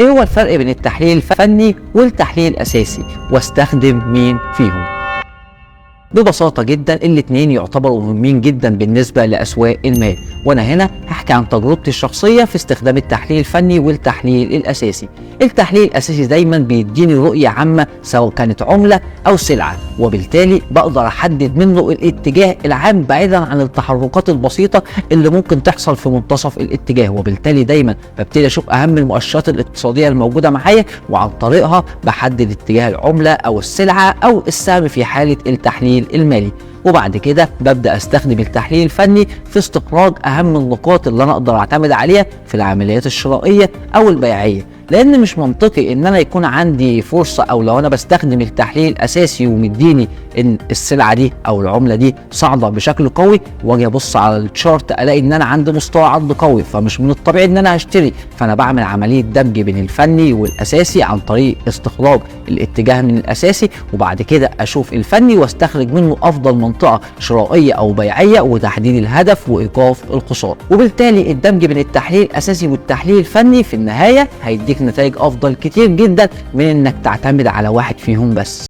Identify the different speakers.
Speaker 1: ايه هو الفرق بين التحليل الفني والتحليل الاساسي، واستخدم مين فيهم؟ ببساطة جدا الاتنين يعتبروا مهمين جدا بالنسبة لأسواق المال، وانا هنا هحكي عن تجربتي الشخصية في استخدام التحليل الفني والتحليل الأساسي. التحليل الأساسي دايما بيديني رؤية عامة سواء كانت عملة أو سلعة، وبالتالي بقدر أحدد منه الاتجاه العام بعيدا عن التحركات البسيطة اللي ممكن تحصل في منتصف الاتجاه، وبالتالي دايما ببتدي أشوف أهم المؤشرات الاقتصادية الموجودة معايا وعن طريقها بحدد اتجاه العملة أو السلعة أو السهم في حالة التحليل المالي. وبعد كده ببدأ استخدم التحليل الفني في استخراج اهم النقاط اللي انا اقدر اعتمد عليها في العمليات الشرائية او البيعية، لان مش منطقي ان انا يكون عندي فرصة او لو انا بستخدم التحليل الاساسي ومديني ان السلعة دي او العملة دي صاعدة بشكل قوي، واجي ابص على ال chart الاقي ان انا عندي مستوى عرض قوي، فمش من الطبيعي ان انا هشتري. فانا بعمل عملية دمج بين الفني والاساسي عن طريق استخراج الاتجاه من الاساسي، وبعد كده اشوف الفني واستخرج منه افضل منطقة شرائية او بيعية وتحديد الهدف وايقاف الخسارة. وبالتالي الدمج بين التحليل الاساسي والتحليل الفني في النهاية هيديك نتائج افضل كتير جدا من انك تعتمد على واحد فيهم بس.